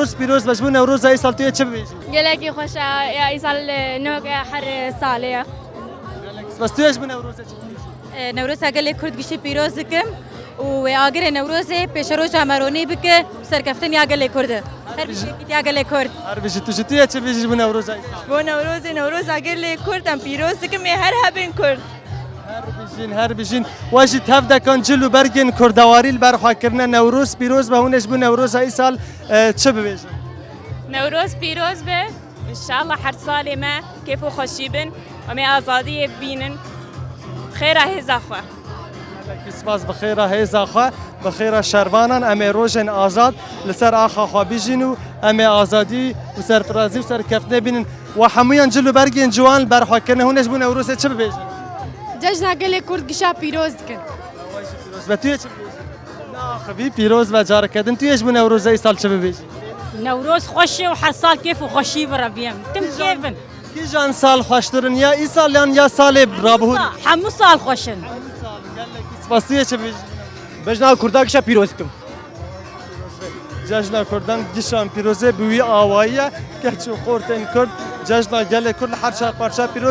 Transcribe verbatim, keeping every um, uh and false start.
Newroz pîroz be, ji bo Newroza îsal tu yê çi bibêjî? Gelekî xweş e, ya îsal, e, nokê her salê ye. Bes tu yê ji bo Newrozê çi bibêjî? E, Newroza gelê Kurd giştî pîroz dikim û wê agirê Newrozê pêşeroja me ronî bike, serkeftin ya gelê Kurd e. Her bijî ya gelê Kurd. Her bijî, tu jî tu yê çi bibêjî ji bo Newroza îsal? Bo Newrozê, Newroza gelê Kurd em pîroz dikim, ê her hebin Kurd. Her bijîn, her bijîn. We jî tevdekan cil û bergên kurdewarî li ber xwe kirine. Newroz pîroz be, hûn ê ji bo Newroza îsal, e, çi bibêjin? Newroz pîroz be. Înşallah her salê me kêf û xweşî bin. Em ê azadiyê bibînin. Xêra hêza xwe. Gelekî spas bi xêra hêza xwe, bi xêra şervanan. Em ê rojên azad li ser axa xwe bijîn û em ê azadî û serfirazî û serkeftinê bînin. We hemûyan cil û bergên ciwan li ber xwe kirine. Hûn ê ji bo Newrozê çi bibêjin? Cejna gelê Kurd gişa pîroz dikin. Pîroz be, tu yê çi bibêjî? Naxivî, pîroz be careke din. Tu yê ji bo Newroza îsal çi bibêjî? Newroz xweş e û her sal kêf û xweşî bi re bî em. Tim kêf bin. Kîjan sal xweştir in, ya îsal yan ya salê rabûr? Hemû sal xweş in. Gelekî spas, tu yê çi bibêjî? Bejna Kurda gişa pîroz dikim. Cejna Kurdan gişan pîroz e, bi wî awayî ye. Keç û xortên Kurd, cejna gelê Kurd li her çar parça pîroz.